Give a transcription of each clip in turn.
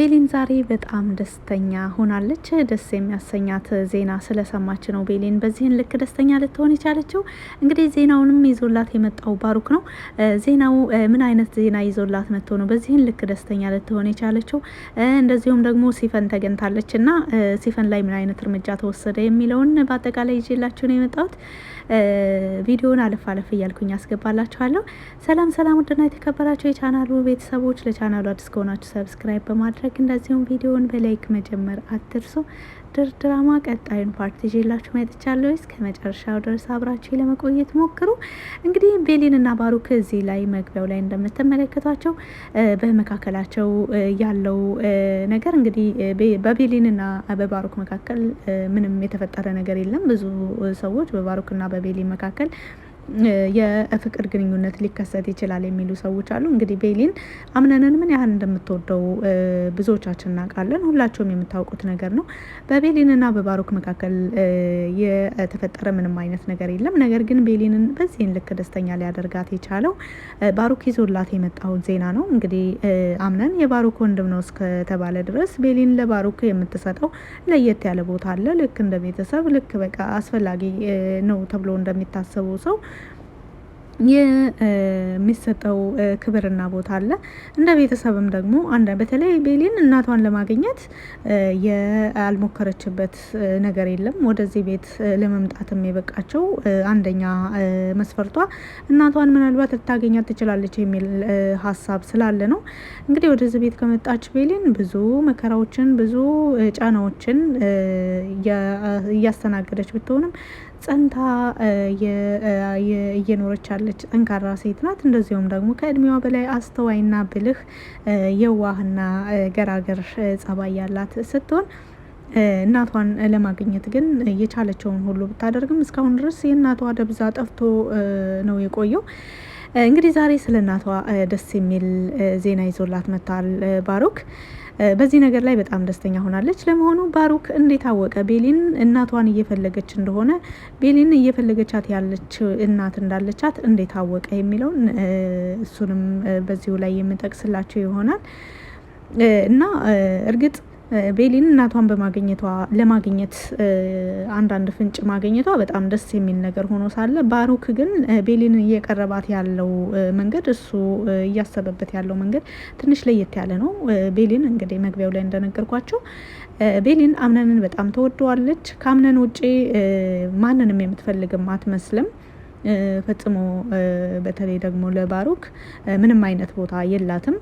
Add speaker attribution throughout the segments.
Speaker 1: ቤሊን ዛሬ በጣም ደስተኛ ሆናለች። ደስ የሚያሰኛት ዜና ስለሰማች ነው ቤሊን በዚህን ልክ ደስተኛ ልትሆን የቻለችው። እንግዲህ ዜናውንም ይዞላት የመጣው ባሩክ ነው። ዜናው ምን አይነት ዜና ይዞላት መጥቶ ነው በዚህን ልክ ደስተኛ ልትሆን የቻለችው? እንደዚሁም ደግሞ ሲፈን ተገኝታለች እና ሲፈን ላይ ምን አይነት እርምጃ ተወሰደ የሚለውን በአጠቃላይ ይዤላችሁ ነው የመጣሁት። ቪዲዮውን አለፍ አለፍ እያልኩኝ አስገባላችኋለሁ። ሰላም ሰላም፣ ውድና የተከበራችሁ የቻናሉ ቤተሰቦች ለቻናሉ አዲስ ከሆናችሁ subscribe በማድረግ እንደዚሁም ቪዲዮውን በ like መጀመር አትርሱ። ድር ድራማ ቀጣዩን part ይዤላችሁ መጥቻለሁ። እስከ መጨረሻው ድረስ አብራችሁ ለመቆየት ሞክሩ። እንግዲህ ቤሊን እና ባሩክ እዚህ ላይ መግቢያው ላይ እንደምትመለከቷቸው በመካከላቸው ያለው ነገር እንግዲህ በቤሊንና በባሩክ መካከል ምንም የተፈጠረ ነገር የለም። ብዙ ሰዎች በባሩክና በቤሊን መካከል የፍቅር ግንኙነት ሊከሰት ይችላል የሚሉ ሰዎች አሉ። እንግዲህ ቤሊን አምነንን ምን ያህል እንደምትወደው ብዙዎቻችን እናውቃለን። ሁላቸውም የምታውቁት ነገር ነው። በቤሊንና በባሩክ መካከል የተፈጠረ ምንም አይነት ነገር የለም። ነገር ግን ቤሊንን በዚህን ልክ ደስተኛ ሊያደርጋት የቻለው ባሩክ ይዞላት የመጣውን ዜና ነው። እንግዲህ አምነን የባሩክ ወንድም ነው እስከተባለ ድረስ ቤሊን ለባሩክ የምትሰጠው ለየት ያለ ቦታ አለ። ልክ እንደ ቤተሰብ፣ ልክ በቃ አስፈላጊ ነው ተብሎ እንደሚታሰበው ሰው የሚሰጠው ክብርና ቦታ አለ። እንደ ቤተሰብም ደግሞ አንድ በተለይ ቤሊን እናቷን ለማግኘት ያልሞከረችበት ነገር የለም። ወደዚህ ቤት ለመምጣትም የበቃቸው አንደኛ መስፈርቷ እናቷን ምናልባት ልታገኛት ትችላለች የሚል ሀሳብ ስላለ ነው። እንግዲህ ወደዚህ ቤት ከመጣች ቤሊን ብዙ መከራዎችን፣ ብዙ ጫናዎችን እያስተናገደች ብትሆንም ጸንታ እየኖረች ያለች ጠንካራ ሴት ናት። እንደዚሁም ደግሞ ከእድሜዋ በላይ አስተዋይና ብልህ የዋህና ገራገር ጸባይ ያላት ስትሆን እናቷን ለማግኘት ግን የቻለችውን ሁሉ ብታደርግም እስካሁን ድረስ የእናቷ ደብዛ ጠፍቶ ነው የቆየው። እንግዲህ ዛሬ ስለ እናቷ ደስ የሚል ዜና ይዞላት መጥቷል ባሩክ። በዚህ ነገር ላይ በጣም ደስተኛ ሆናለች። ለመሆኑ ባሩክ እንዴት አወቀ ቤሊን እናቷን እየፈለገች እንደሆነ፣ ቤሊን እየፈለገቻት ያለች እናት እንዳለቻት እንዴት አወቀ የሚለውን እሱንም በዚሁ ላይ የምጠቅስላቸው ይሆናል። እና እርግጥ ቤሊን እናቷን በማግኘቷ ለማግኘት አንዳንድ ፍንጭ ማግኘቷ በጣም ደስ የሚል ነገር ሆኖ ሳለ ባሩክ ግን ቤሊን እየቀረባት ያለው መንገድ፣ እሱ እያሰበበት ያለው መንገድ ትንሽ ለየት ያለ ነው። ቤሊን እንግዲህ መግቢያው ላይ እንደነገርኳቸው ቤሊን አምነንን በጣም ተወደዋለች። ከአምነን ውጪ ማንንም የምትፈልግም አትመስልም ፈጽሞ። በተለይ ደግሞ ለባሩክ ምንም አይነት ቦታ የላትም።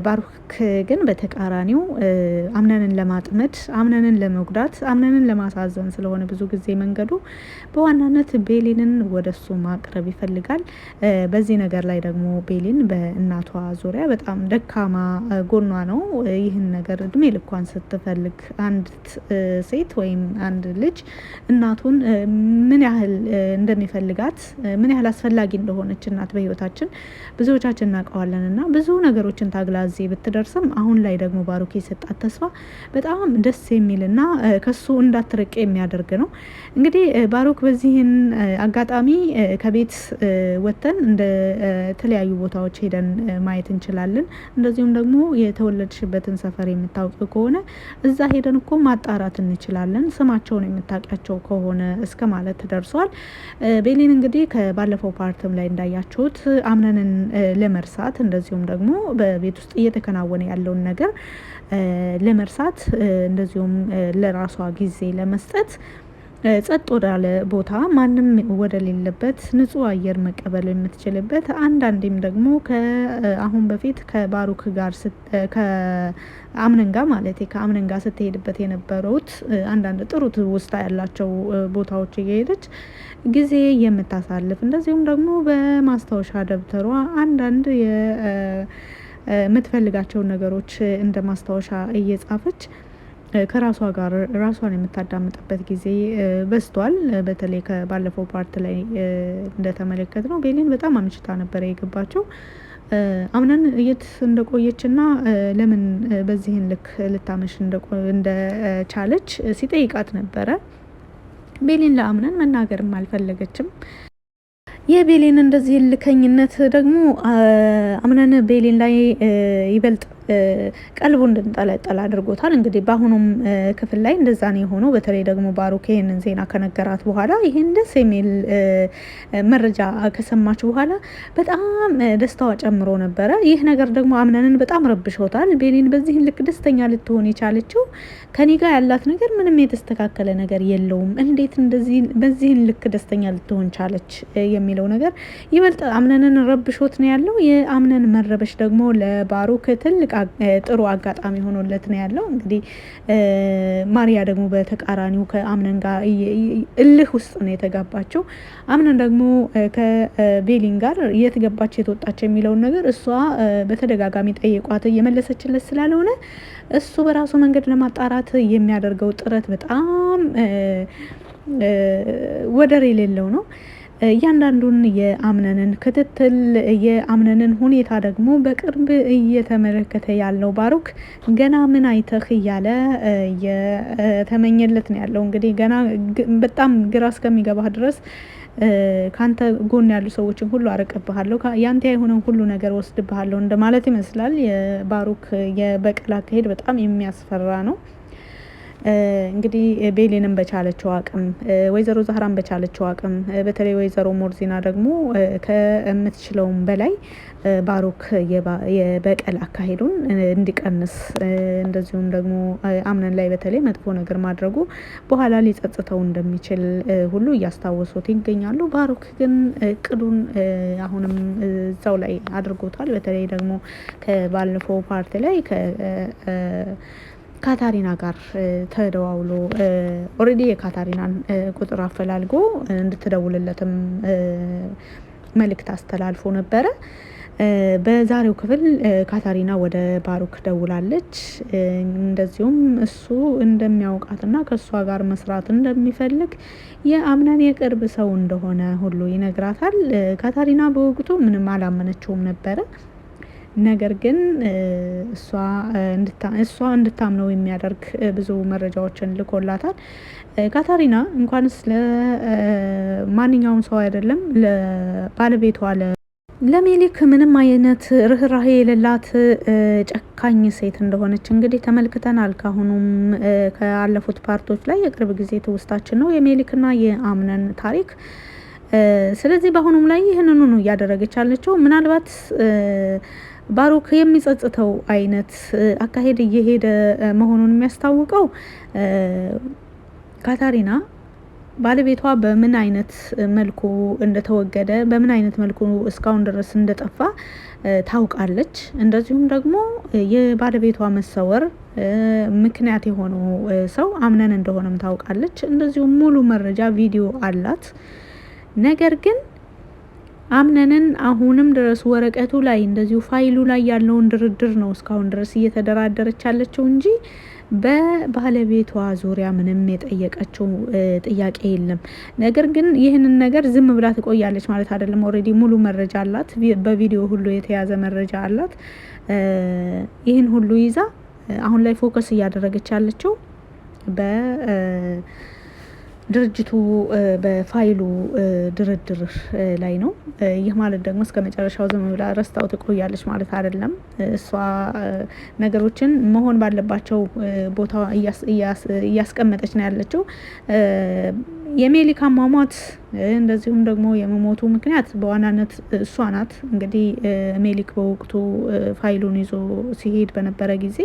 Speaker 1: ባሩክ ግን በተቃራኒው አምነንን ለማጥመድ፣ አምነንን ለመጉዳት፣ አምነንን ለማሳዘን ስለሆነ ብዙ ጊዜ መንገዱ በዋናነት ቤሊንን ወደሱ ማቅረብ ይፈልጋል። በዚህ ነገር ላይ ደግሞ ቤሊን በእናቷ ዙሪያ በጣም ደካማ ጎኗ ነው። ይህን ነገር እድሜ ልኳን ስትፈልግ አንድ ሴት ወይም አንድ ልጅ እናቱን ምን ያህል እንደሚፈልጋት፣ ምን ያህል አስፈላጊ እንደሆነች እናት በህይወታችን ብዙዎቻችን እናውቀዋለን። እና ብዙ ነገሮችን ታግላ እዚህ ብትደርስም አሁን ላይ ደግሞ ባሩክ የሰጣት ተስፋ በጣም ደስ የሚልና ከሱ እንዳትርቅ የሚያደርግ ነው። እንግዲህ ባሩክ በዚህን አጋጣሚ ከቤት ወጥተን እንደ ተለያዩ ቦታዎች ሄደን ማየት እንችላለን። እንደዚሁም ደግሞ የተወለድሽበትን ሰፈር የምታውቅ ከሆነ እዛ ሄደን እኮ ማጣራት እንችላለን፣ ስማቸውን የምታውቂያቸው ከሆነ እስከ ማለት ደርሷል። ቤሊን እንግዲህ ከባለፈው part ም ላይ እንዳያችሁት አምነንን ለመርሳት፣ እንደዚሁም ደግሞ በቤት ውስጥ እየተከናወነ ያለውን ነገር ለመርሳት፣ እንደዚሁም ለራሷ ጊዜ ለመስጠት ጸጥ ወዳለ ቦታ፣ ማንም ወደሌለበት፣ ንጹህ አየር መቀበል የምትችልበት፣ አንዳንዴም ደግሞ ከአሁን በፊት ከባሩክ ጋር፣ ከአምነን ጋር ማለት ከአምነን ጋር ስትሄድበት የነበሩት አንዳንድ ጥሩ ትውስታ ያላቸው ቦታዎች እየሄደች ጊዜ የምታሳልፍ፣ እንደዚሁም ደግሞ በማስታወሻ ደብተሯ አንዳንድ የምትፈልጋቸውን ነገሮች እንደ ማስታወሻ እየጻፈች ከራሷ ጋር ራሷን የምታዳምጥበት ጊዜ በዝቷል። በተለይ ከባለፈው part ላይ እንደተመለከትነው ቤሊን በጣም አምሽታ ነበረ የገባቸው። አምነን የት እንደቆየችና ለምን በዚህን ልክ ልታመሽ እንደቻለች ሲጠይቃት ነበረ። ቤሊን ለአምነን መናገርም አልፈለገችም። የቤሊን እንደዚህ ልከኝነት ደግሞ አምነን ቤሊን ላይ ይበልጥ ቀልቡ እንድንጠለጠል አድርጎታል። እንግዲህ በአሁኑም ክፍል ላይ እንደዛ ነው የሆነው። በተለይ ደግሞ ባሩክ ይህንን ዜና ከነገራት በኋላ፣ ይህን ደስ የሚል መረጃ ከሰማች በኋላ በጣም ደስታዋ ጨምሮ ነበረ። ይህ ነገር ደግሞ አምነንን በጣም ረብሾታል። ቤሊን በዚህን ልክ ደስተኛ ልትሆን የቻለችው ከኔ ጋር ያላት ነገር ምንም የተስተካከለ ነገር የለውም፣ እንዴት እንደዚህ በዚህን ልክ ደስተኛ ልትሆን ቻለች የሚለው ነገር ይበልጥ አምነንን ረብሾት ነው ያለው። የአምነን መረበሽ ደግሞ ለባሩክ ትልቅ ጥሩ አጋጣሚ ሆኖለት ነው ያለው። እንግዲህ ማሪያ ደግሞ በተቃራኒው ከአምነን ጋር እልህ ውስጥ ነው የተጋባቸው። አምነን ደግሞ ከቤሊን ጋር የት ገባች የት ወጣች የሚለውን ነገር እሷ በተደጋጋሚ ጠይቋት እየመለሰችለት ስላልሆነ እሱ በራሱ መንገድ ለማጣራት የሚያደርገው ጥረት በጣም ወደር የሌለው ነው። እያንዳንዱን የአምነንን ክትትል፣ የአምነንን ሁኔታ ደግሞ በቅርብ እየተመለከተ ያለው ባሩክ ገና ምን አይተህ እያለ እየተመኘለት ነው ያለው። እንግዲህ ገና በጣም ግራ እስከሚገባህ ድረስ ካንተ ጎን ያሉ ሰዎችን ሁሉ አርቅብሃለሁ፣ ያንተ የሆነን ሁሉ ነገር ወስድብሃለሁ እንደማለት ይመስላል። የባሩክ የበቀል አካሄድ በጣም የሚያስፈራ ነው። እንግዲህ ቤሌንም በቻለችው አቅም፣ ወይዘሮ ዛህራን በቻለችው አቅም፣ በተለይ ወይዘሮ ሞርዚና ደግሞ ከምትችለውም በላይ ባሩክ የበቀል አካሄዱን እንዲቀንስ፣ እንደዚሁም ደግሞ አምነን ላይ በተለይ መጥፎ ነገር ማድረጉ በኋላ ሊጸጽተው እንደሚችል ሁሉ እያስታወሱት ይገኛሉ። ባሩክ ግን እቅዱን አሁንም እዛው ላይ አድርጎታል። በተለይ ደግሞ ከባለፈው part ላይ ካታሪና ጋር ተደዋውሎ already የካታሪናን ቁጥር አፈላልጎ እንድትደውልለትም መልእክት አስተላልፎ ነበረ። በዛሬው ክፍል ካታሪና ወደ ባሩክ ደውላለች። እንደዚሁም እሱ እንደሚያውቃትና ከእሷ ጋር መስራት እንደሚፈልግ፣ የአምነን የቅርብ ሰው እንደሆነ ሁሉ ይነግራታል። ካታሪና በወቅቱ ምንም አላመነችውም ነበረ። ነገር ግን እሷ እንድታምነው የሚያደርግ ብዙ መረጃዎችን ልኮላታል። ካታሪና እንኳንስ ለማንኛውም ሰው አይደለም ለባለቤቷ ለሜሊክ ምንም አይነት ርኅራሄ የሌላት ጨካኝ ሴት እንደሆነች እንግዲህ ተመልክተናል። ካሁኑም ካለፉት part ኦች ላይ የቅርብ ጊዜ ትውስታችን ነው የሜሊክና የአምነን ታሪክ። ስለዚህ በአሁኑም ላይ ይህንኑ ነው እያደረገች ያለችው። ምናልባት ባሩክ የሚጸጽተው አይነት አካሄድ እየሄደ መሆኑን የሚያስታውቀው ካታሪና ባለቤቷ በምን አይነት መልኩ እንደተወገደ፣ በምን አይነት መልኩ እስካሁን ድረስ እንደጠፋ ታውቃለች። እንደዚሁም ደግሞ የባለቤቷ መሰወር ምክንያት የሆነው ሰው አምነን እንደሆነም ታውቃለች። እንደዚሁም ሙሉ መረጃ ቪዲዮ አላት። ነገር ግን አምነንን አሁንም ድረስ ወረቀቱ ላይ እንደዚሁ ፋይሉ ላይ ያለውን ድርድር ነው እስካሁን ድረስ እየተደራደረች ያለችው እንጂ በባለቤቷ ዙሪያ ምንም የጠየቀችው ጥያቄ የለም። ነገር ግን ይህንን ነገር ዝም ብላ ትቆያለች ማለት አይደለም። already ሙሉ መረጃ አላት፣ በቪዲዮ ሁሉ የተያዘ መረጃ አላት። ይህን ሁሉ ይዛ አሁን ላይ focus እያደረገች ያለችው ድርጅቱ በፋይሉ ድርድር ላይ ነው። ይህ ማለት ደግሞ እስከ መጨረሻው ዝም ብላ ረስታው ትቆያለች ማለት አይደለም። እሷ ነገሮችን መሆን ባለባቸው ቦታ እያስቀመጠች ነው ያለችው። የሜሊክ አሟሟት እንደዚሁም ደግሞ የመሞቱ ምክንያት በዋናነት እሷ ናት። እንግዲህ ሜሊክ በወቅቱ ፋይሉን ይዞ ሲሄድ በነበረ ጊዜ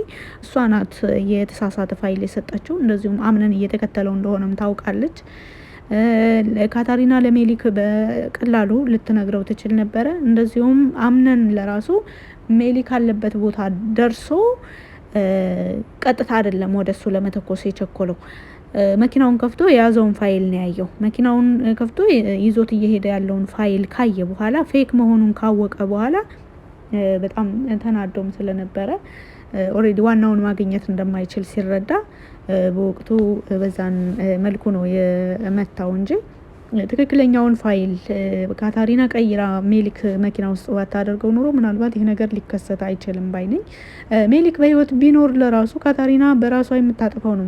Speaker 1: እሷ ናት የተሳሳተ ፋይል የሰጠችው። እንደዚሁም አምነን እየተከተለው እንደሆነም ታውቃለች። ካታሪና ለሜሊክ በቀላሉ ልትነግረው ትችል ነበረ። እንደዚሁም አምነን ለራሱ ሜሊክ አለበት ቦታ ደርሶ ቀጥታ አይደለም ወደ እሱ ለመተኮስ የቸኮለው፣ መኪናውን ከፍቶ የያዘውን ፋይል ነው ያየው። መኪናውን ከፍቶ ይዞት እየሄደ ያለውን ፋይል ካየ በኋላ፣ fake መሆኑን ካወቀ በኋላ በጣም ተናዶም ስለነበረ already ዋናውን ማግኘት እንደማይችል ሲረዳ በወቅቱ በዛን መልኩ ነው የመታው እንጂ ትክክለኛውን ፋይል ካታሪና ቀይራ ሜሊክ መኪና ውስጥ ባታደርገው ኖሮ ምናልባት ይህ ነገር ሊከሰት አይችልም ባይ ነኝ። ሜሊክ በህይወት ቢኖር ለራሱ ካታሪና በራሷ የምታጠፋው ነው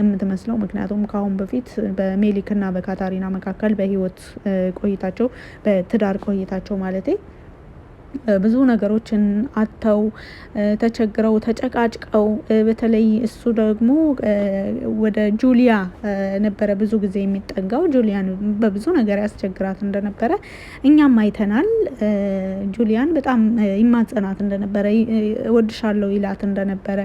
Speaker 1: የምትመስለው። ምክንያቱም ከአሁን በፊት በሜሊክና በካታሪና መካከል በህይወት ቆይታቸው፣ በትዳር ቆይታቸው ማለቴ፣ ብዙ ነገሮችን አጥተው ተቸግረው ተጨቃጭቀው፣ በተለይ እሱ ደግሞ ወደ ጁሊያ ነበረ ብዙ ጊዜ የሚጠጋው። ጁሊያን በብዙ ነገር ያስቸግራት እንደነበረ እኛም አይተናል። ጁሊያን በጣም ይማጸናት እንደነበረ፣ እወድሻለሁ ይላት እንደነበረ፣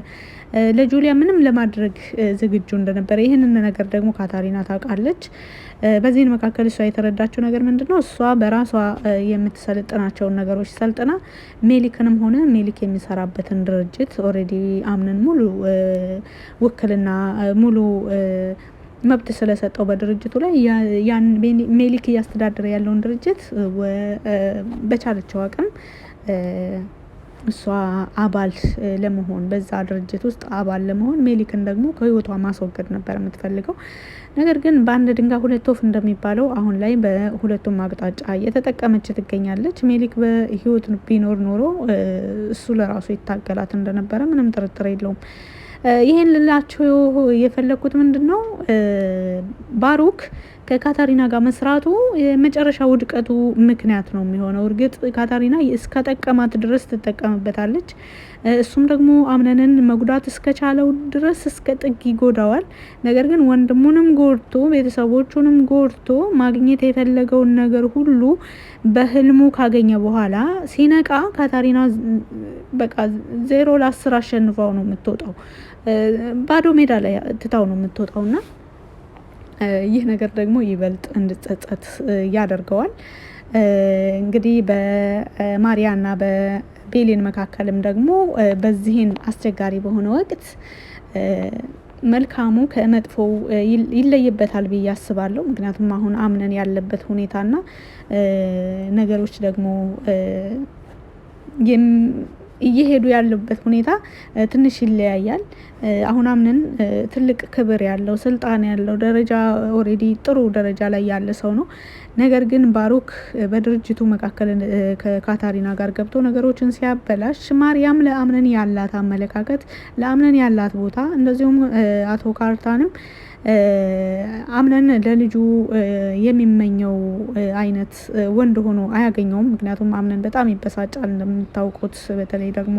Speaker 1: ለጁሊያ ምንም ለማድረግ ዝግጁ እንደነበረ ይህንን ነገር ደግሞ ካታሪና ታውቃለች። በዚህን መካከል እሷ የተረዳችው ነገር ምንድን ነው? እሷ በራሷ የምትሰለጥናቸውን ነገሮች ሰልጥና ሜሊክንም ሆነ ሜሊክ የሚሰራበትን ድርጅት already አምነን ሙሉ ውክልና ሙሉ መብት ስለሰጠው በድርጅቱ ላይ ያን ሜሊክ እያስተዳደረ ያለውን ድርጅት በቻለችው አቅም እሷ አባል ለመሆን፣ በዛ ድርጅት ውስጥ አባል ለመሆን ሜሊክን ደግሞ ከህይወቷ ማስወገድ ነበር የምትፈልገው። ነገር ግን በአንድ ድንጋይ ሁለት ወፍ እንደሚባለው አሁን ላይ በሁለቱም አቅጣጫ እየተጠቀመች ትገኛለች። ሜሊክ በህይወት ቢኖር ኖሮ እሱ ለራሱ ይታገላት እንደነበረ ምንም ጥርጥር የለውም። ይሄን ልላችሁ የፈለግኩት ምንድን ነው፣ ባሩክ ከካታሪና ጋር መስራቱ የመጨረሻ ውድቀቱ ምክንያት ነው የሚሆነው። እርግጥ ካታሪና እስከጠቀማት ድረስ ትጠቀምበታለች። እሱም ደግሞ አምነንን መጉዳት እስከቻለው ድረስ እስከ ጥግ ይጎዳዋል። ነገር ግን ወንድሙንም ጎድቶ ቤተሰቦቹንም ጎድቶ ማግኘት የፈለገውን ነገር ሁሉ በህልሙ ካገኘ በኋላ ሲነቃ ካታሪና በቃ 0-10 አሸንፋው ነው የምትወጣው። ባዶ ሜዳ ላይ ትታው ነው የምትወጣውና ይህ ነገር ደግሞ ይበልጥ እንድጸጸት ያደርገዋል። እንግዲህ በማሪያና በቤሊን መካከልም ደግሞ በዚህን አስቸጋሪ በሆነ ወቅት መልካሙ ከመጥፎው ይለይበታል ብዬ አስባለሁ። ምክንያቱም አሁን አምነን ያለበት ሁኔታና ነገሮች ደግሞ እየሄዱ ያሉበት ሁኔታ ትንሽ ይለያያል። አሁን አምነን ትልቅ ክብር ያለው፣ ስልጣን ያለው፣ ደረጃ already ጥሩ ደረጃ ላይ ያለ ሰው ነው። ነገር ግን ባሩክ በድርጅቱ መካከል ከካታሪና ጋር ገብቶ ነገሮችን ሲያበላሽ ማርያም ለአምነን ያላት አመለካከት፣ ለአምነን ያላት ቦታ፣ እንደዚሁም አቶ ካርታንም አምነን ለልጁ የሚመኘው አይነት ወንድ ሆኖ አያገኘውም። ምክንያቱም አምነን በጣም ይበሳጫል እንደምታውቁት። በተለይ ደግሞ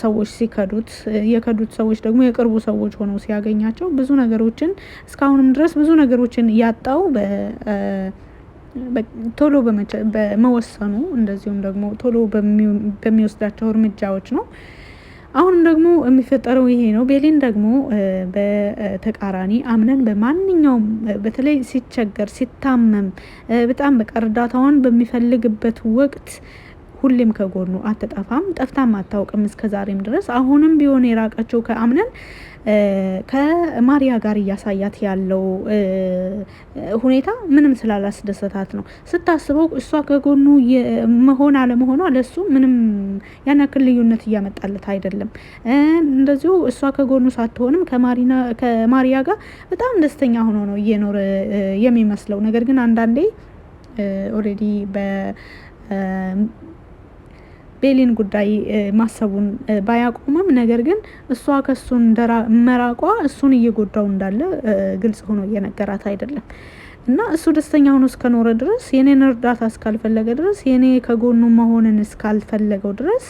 Speaker 1: ሰዎች ሲከዱት፣ የከዱት ሰዎች ደግሞ የቅርቡ ሰዎች ሆነው ሲያገኛቸው ብዙ ነገሮችን እስካሁንም ድረስ ብዙ ነገሮችን ያጣው ቶሎ በመወሰኑ እንደዚሁም ደግሞ ቶሎ በሚወስዳቸው እርምጃዎች ነው። አሁንም ደግሞ የሚፈጠረው ይሄ ነው። ቤሊን ደግሞ በተቃራኒ አምነን በማንኛውም በተለይ ሲቸገር፣ ሲታመም፣ በጣም በቃ እርዳታውን በሚፈልግበት ወቅት ሁሌም ከጎኑ አትጠፋም፣ ጠፍታም አታውቅም እስከ ዛሬም ድረስ። አሁንም ቢሆን የራቀችው ከአምነን ከማሪያ ጋር እያሳያት ያለው ሁኔታ ምንም ስላላስደሰታት ነው። ስታስበው እሷ ከጎኑ መሆን አለመሆኗ ለሱ ምንም ያን ያክል ልዩነት እያመጣለት አይደለም። እንደዚሁ እሷ ከጎኑ ሳትሆንም ከማሪያ ጋር በጣም ደስተኛ ሆኖ ነው እየኖረ የሚመስለው። ነገር ግን አንዳንዴ already ቤሊን ጉዳይ ማሰቡን ባያቆምም ነገር ግን እሷ ከሱ መራቋ እሱን እየጎዳው እንዳለ ግልጽ ሆኖ እየነገራት አይደለም። እና እሱ ደስተኛ ሆኖ እስከኖረ ድረስ፣ የኔን እርዳታ እስካልፈለገ ድረስ፣ የኔ ከጎኑ መሆንን እስካልፈለገው ድረስ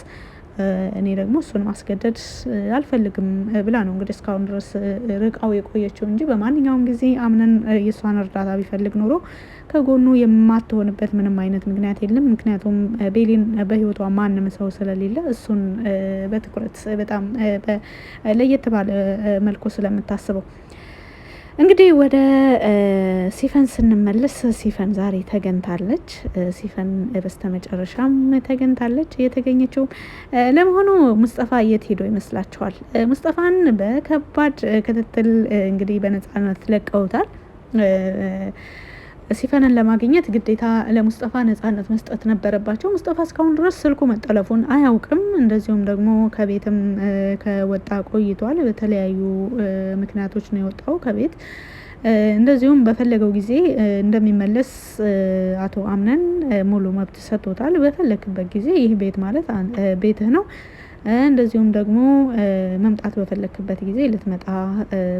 Speaker 1: እኔ ደግሞ እሱን ማስገደድ አልፈልግም ብላ ነው እንግዲህ እስካሁን ድረስ ርቃው የቆየችው እንጂ በማንኛውም ጊዜ አምነን የእሷን እርዳታ ቢፈልግ ኖሮ ከጎኑ የማትሆንበት ምንም አይነት ምክንያት የለም። ምክንያቱም ቤሊን በህይወቷ ማንም ሰው ስለሌለ እሱን በትኩረት በጣም ለየት ባለ መልኩ ስለምታስበው። እንግዲህ ወደ ሲፈን ስንመለስ ሲፈን ዛሬ ተገኝታለች። ሲፈን በስተመጨረሻም ተገኝታለች። የተገኘችው ለመሆኑ ሙስጠፋ የት ሄዶ ይመስላችኋል? ሙስጠፋን በከባድ ክትትል እንግዲህ በነጻነት ለቀውታል። ሲፈንን ለማግኘት ግዴታ ለሙስጠፋ ነጻነት መስጠት ነበረባቸው። ሙስጠፋ እስካሁን ድረስ ስልኩ መጠለፉን አያውቅም። እንደዚሁም ደግሞ ከቤትም ከወጣ ቆይቷል። በተለያዩ ምክንያቶች ነው የወጣው ከቤት። እንደዚሁም በፈለገው ጊዜ እንደሚመለስ አቶ አምነን ሙሉ መብት ሰጥቶታል። በፈለክበት ጊዜ ይህ ቤት ማለት ቤትህ ነው፣ እንደዚሁም ደግሞ መምጣት በፈለክበት ጊዜ ልትመጣ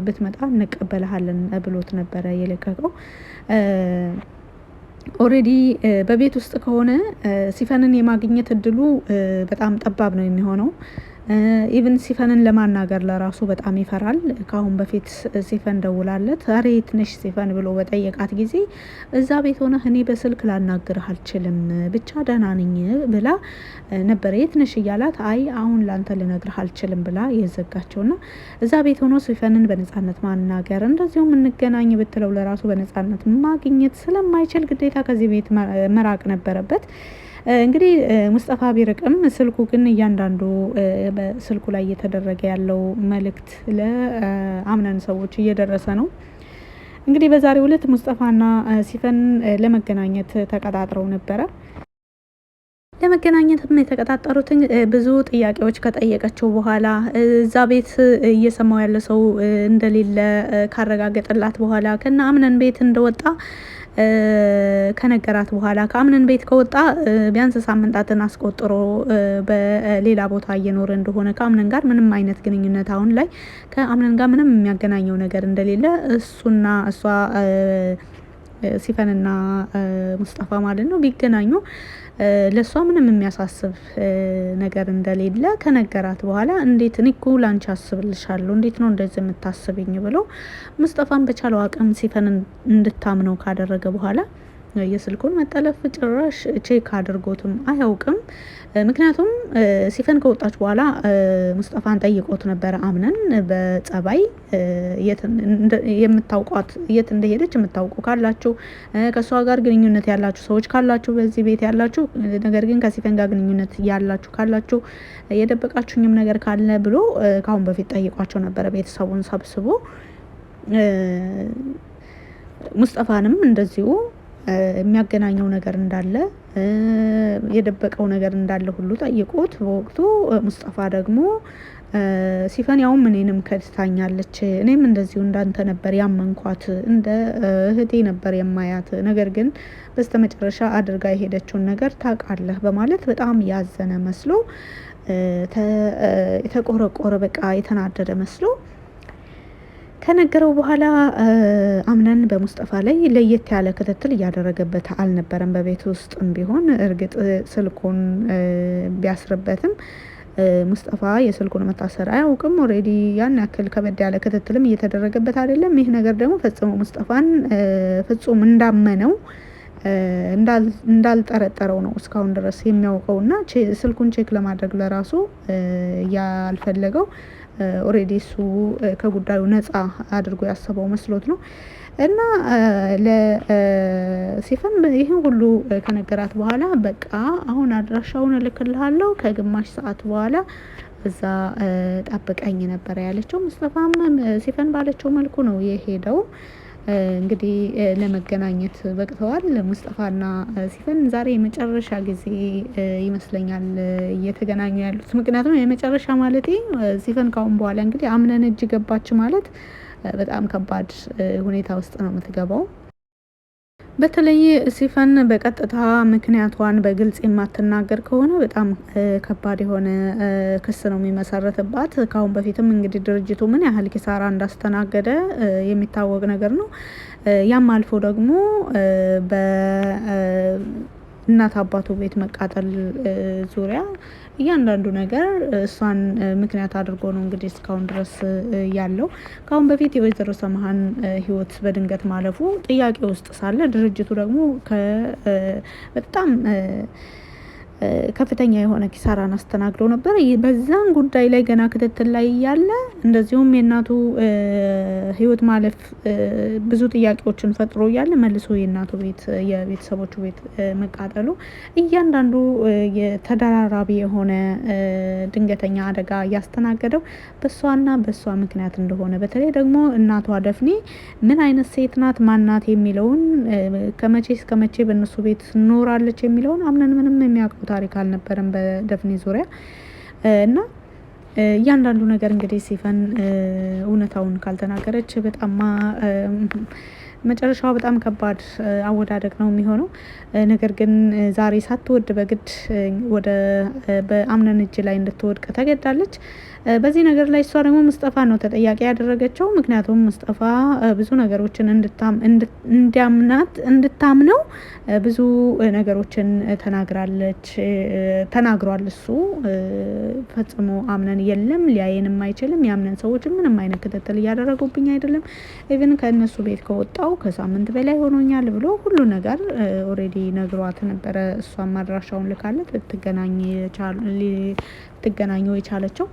Speaker 1: ብትመጣ እንቀበልሃለን ብሎት ነበረ የለቀቀው። Already በቤት ውስጥ ከሆነ ሲፈንን የማግኘት እድሉ በጣም ጠባብ ነው የሚሆነው። Even ሲፈንን ለማናገር ለራሱ በጣም ይፈራል። ከአሁን በፊት ሲፈን ደውላለት ኧረ የት ነሽ ሲፈን ብሎ በጠየቃት ጊዜ እዛ ቤት ሆነህ እኔ በስልክ ላናግርህ አልችልም፣ ብቻ ደህና ነኝ ብላ ነበረ። የት ነሽ እያላት አይ አሁን ላንተ ልነግርህ አልችልም ብላ የዘጋቸውና እዛ ቤት ሆኖ ሲፈንን በነጻነት ማናገር እንደዚሁም እንገናኝ ብትለው ለራሱ በነጻነት ማግኘት ስለማይችል ግዴታ ከዚህ ቤት መራቅ ነበረበት። እንግዲህ ሙስጠፋ ቢርቅም ስልኩ ግን እያንዳንዱ በስልኩ ላይ እየተደረገ ያለው መልእክት ለአምነን ሰዎች እየደረሰ ነው። እንግዲህ በዛሬው ዕለት ሙስጠፋና ሲፈን ለመገናኘት ተቀጣጥረው ነበረ። ለመገናኘትም የተቀጣጠሩትን ብዙ ጥያቄዎች ከጠየቀችው በኋላ እዛ ቤት እየሰማው ያለ ሰው እንደሌለ ካረጋገጠላት በኋላ ከነ አምነን ቤት እንደወጣ ከነገራት በኋላ ከአምነን ቤት ከወጣ ቢያንስ ሳምንታትን አስቆጥሮ በሌላ ቦታ እየኖረ እንደሆነ ከአምነን ጋር ምንም አይነት ግንኙነት አሁን ላይ ከአምነን ጋር ምንም የሚያገናኘው ነገር እንደሌለ እሱና እሷ ሲፈንና ሙስጠፋ ማለት ነው ቢገናኙ ለእሷ ምንም የሚያሳስብ ነገር እንደሌለ ከነገራት በኋላ እንዴት እኔ እኮ ላንቺ አስብልሻለሁ፣ እንዴት ነው እንደዚህ የምታስብኝ ብሎ ሙስጠፋን በቻለው አቅም ሲፈን እንድታምነው ካደረገ በኋላ የስልኩን መጠለፍ ጭራሽ check አድርጎትም አያውቅም። ምክንያቱም ሲፈን ከወጣች በኋላ ሙስጠፋን ጠይቆት ነበረ። አምነን በጸባይ የምታውቋት የት እንደሄደች የምታውቁ ካላችሁ፣ ከእሷ ጋር ግንኙነት ያላችሁ ሰዎች ካላችሁ፣ በዚህ ቤት ያላችሁ ነገር ግን ከሲፈን ጋር ግንኙነት ያላችሁ ካላችሁ፣ የደበቃችሁኝም ነገር ካለ ብሎ ከአሁን በፊት ጠይቋቸው ነበረ ቤተሰቡን ሰብስቦ ሙስጠፋንም እንደዚሁ የሚያገናኘው ነገር እንዳለ የደበቀው ነገር እንዳለ ሁሉ ጠይቆት በወቅቱ ሙስጠፋ ደግሞ ሲፈን ያውም እኔንም ከድታኛለች፣ እኔም እንደዚሁ እንዳንተ ነበር ያመንኳት፣ እንደ እህቴ ነበር የማያት፣ ነገር ግን በስተመጨረሻ አድርጋ የሄደችውን ነገር ታውቃለህ በማለት በጣም ያዘነ መስሎ የተቆረቆረ በቃ የተናደደ መስሎ ከነገረው በኋላ አምነን በሙስጠፋ ላይ ለየት ያለ ክትትል እያደረገበት አልነበረም። በቤት ውስጥም ቢሆን እርግጥ ስልኩን ቢያስርበትም ሙስጠፋ የስልኩን መታሰር አያውቅም። Already ያን ያክል ከበድ ያለ ክትትልም እየተደረገበት አይደለም። ይህ ነገር ደግሞ ፈጽሞ ሙስጠፋን ፍጹም እንዳመነው እንዳልጠረጠረው ነው እስካሁን ድረስ የሚያውቀውና ስልኩን check ለማድረግ ለራሱ ያልፈለገው already እሱ ከጉዳዩ ነጻ አድርጎ ያሰበው መስሎት ነው። እና ለሲፈን ይህን ሁሉ ከነገራት በኋላ በቃ አሁን አድራሻውን እልክልሃለሁ ከግማሽ ሰዓት በኋላ እዛ ጠብቀኝ ነበረ ያለችው። ሙስጠፋም ሲፈን ባለችው መልኩ ነው የሄደው። እንግዲህ ለመገናኘት በቅተዋል። ሙስጠፋና ሲፈን ዛሬ የመጨረሻ ጊዜ ይመስለኛል እየተገናኙ ያሉት። ምክንያቱም የመጨረሻ ማለቴ ሲፈን ካሁን በኋላ እንግዲህ አምነን እጅ ገባች ማለት በጣም ከባድ ሁኔታ ውስጥ ነው የምትገባው። በተለይ ሲፈን በቀጥታ ምክንያቷን በግልጽ የማትናገር ከሆነ በጣም ከባድ የሆነ ክስ ነው የሚመሰረትባት። ከአሁን በፊትም እንግዲህ ድርጅቱ ምን ያህል ኪሳራ እንዳስተናገደ የሚታወቅ ነገር ነው። ያም አልፎ ደግሞ እናት አባቱ ቤት መቃጠል ዙሪያ እያንዳንዱ ነገር እሷን ምክንያት አድርጎ ነው እንግዲህ እስካሁን ድረስ ያለው። ከአሁን በፊት የወይዘሮ ሰማሀን ሕይወት በድንገት ማለፉ ጥያቄ ውስጥ ሳለ ድርጅቱ ደግሞ በጣም ከፍተኛ የሆነ ኪሳራን አስተናግዶ ነበር። በዛን ጉዳይ ላይ ገና ክትትል ላይ እያለ እንደዚሁም የእናቱ ሕይወት ማለፍ ብዙ ጥያቄዎችን ፈጥሮ እያለ መልሶ የእናቱ ቤት የቤተሰቦቹ ቤት መቃጠሉ እያንዳንዱ የተደራራቢ የሆነ ድንገተኛ አደጋ እያስተናገደው በእሷና በእሷ ምክንያት እንደሆነ በተለይ ደግሞ እናቷ ደፍኔ ምን አይነት ሴት ናት ማናት የሚለውን ከመቼ እስከ መቼ በእነሱ ቤት ኖራለች የሚለውን አምነን ምንም የሚያውቀው ታሪክ አልነበረም በደፍኔ ዙሪያ እና እያንዳንዱ ነገር እንግዲህ ሲፈን እውነታውን ካልተናገረች በጣም መጨረሻዋ በጣም ከባድ አወዳደቅ ነው የሚሆነው። ነገር ግን ዛሬ ሳትወድ በግድ ወደ በአምነን እጅ ላይ እንድትወድቅ ተገዳለች። በዚህ ነገር ላይ እሷ ደግሞ ሙስጠፋ ነው ተጠያቂ ያደረገችው። ምክንያቱም ሙስጠፋ ብዙ ነገሮችን እንዲያምናት እንድታምነው ብዙ ነገሮችን ተናግራለች ተናግሯል። እሱ ፈጽሞ አምነን የለም ሊያየንም አይችልም። ያምነን ሰዎች ምንም አይነት ክትትል እያደረጉብኝ አይደለም፣ even ከእነሱ ቤት ከወጣው ከሳምንት በላይ ሆኖኛል ብሎ ሁሉ ነገር already ነግሯት ነበረ። እሷም አድራሻውን ልካለት ልትገናኙ የቻለችው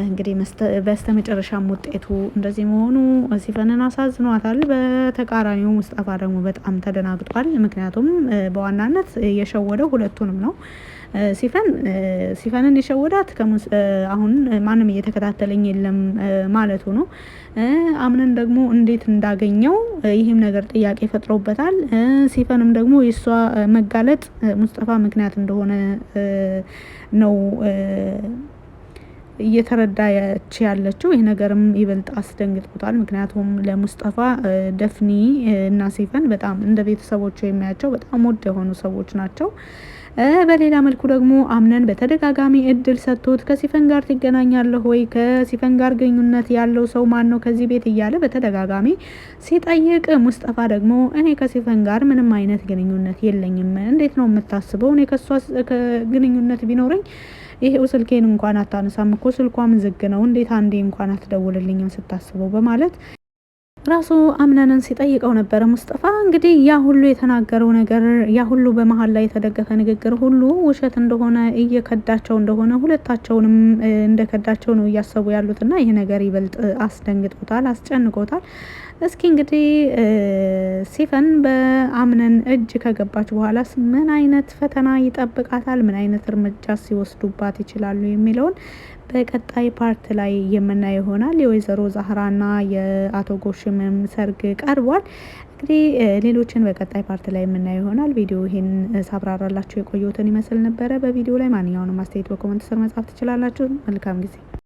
Speaker 1: እንግዲህ በስተመጨረሻም ውጤቱ እንደዚህ መሆኑ ሲፈንን አሳዝኗታል። በተቃራኒው ሙስጠፋ ደግሞ በጣም ተደናግጧል። ምክንያቱም በዋናነት የሸወደው ሁለቱንም ነው። ሲፈን ሲፈንን የሸወዳት አሁን ማንም እየተከታተለኝ የለም ማለቱ ነው። አምነን ደግሞ እንዴት እንዳገኘው ይህም ነገር ጥያቄ ፈጥሮበታል። ሲፈንም ደግሞ የእሷ መጋለጥ ሙስጠፋ ምክንያት እንደሆነ ነው እየተረዳች ያለችው። ይህ ነገርም ይበልጥ አስደንግጦታል። ምክንያቱም ለሙስጠፋ ደፍኒ እና ሲፈን በጣም እንደ ቤተሰቦቹ የሚያቸው በጣም ውድ የሆኑ ሰዎች ናቸው። በሌላ መልኩ ደግሞ አምነን በተደጋጋሚ እድል ሰጥቶት ከሲፈን ጋር ትገናኛለህ ወይ፣ ከሲፈን ጋር ግንኙነት ያለው ሰው ማን ነው ከዚህ ቤት እያለ በተደጋጋሚ ሲጠይቅ፣ ሙስጠፋ ደግሞ እኔ ከሲፈን ጋር ምንም አይነት ግንኙነት የለኝም፣ እንዴት ነው የምታስበው? እኔ ከሷ ግንኙነት ቢኖረኝ ይሄው ስልኬን እንኳን አታነሳም እኮ ስልኳም ዝግ ነው፣ እንዴት አንዴ እንኳን አትደውልልኝም ስታስበው በማለት ራሱ አምነንን ሲጠይቀው ነበረ። ሙስጠፋ እንግዲህ ያ ሁሉ የተናገረው ነገር ያ ሁሉ በመሀል ላይ የተደገፈ ንግግር ሁሉ ውሸት እንደሆነ እየከዳቸው እንደሆነ ሁለታቸውንም እንደከዳቸው ነው እያሰቡ ያሉትና ይህ ነገር ይበልጥ አስደንግጦታል፣ አስጨንቆታል። እስኪ እንግዲህ ሲፈን በአምነን እጅ ከገባች በኋላስ ምን አይነት ፈተና ይጠብቃታል? ምን አይነት እርምጃ ሲወስዱባት ይችላሉ? የሚለውን በቀጣይ part ላይ የምናየው ይሆናል። የወይዘሮ ዛህራና የአቶ ጎሽምም ሰርግ ቀርቧል። እንግዲህ ሌሎችን በቀጣይ part ላይ የምናየው ይሆናል። ቪዲዮ ይሄን ሳብራራላችሁ የቆየሁትን ይመስል ነበረ። በቪዲዮ ላይ ማንኛውንም አስተያየት በ comment ስር መጻፍ ትችላላችሁ። መልካም ጊዜ።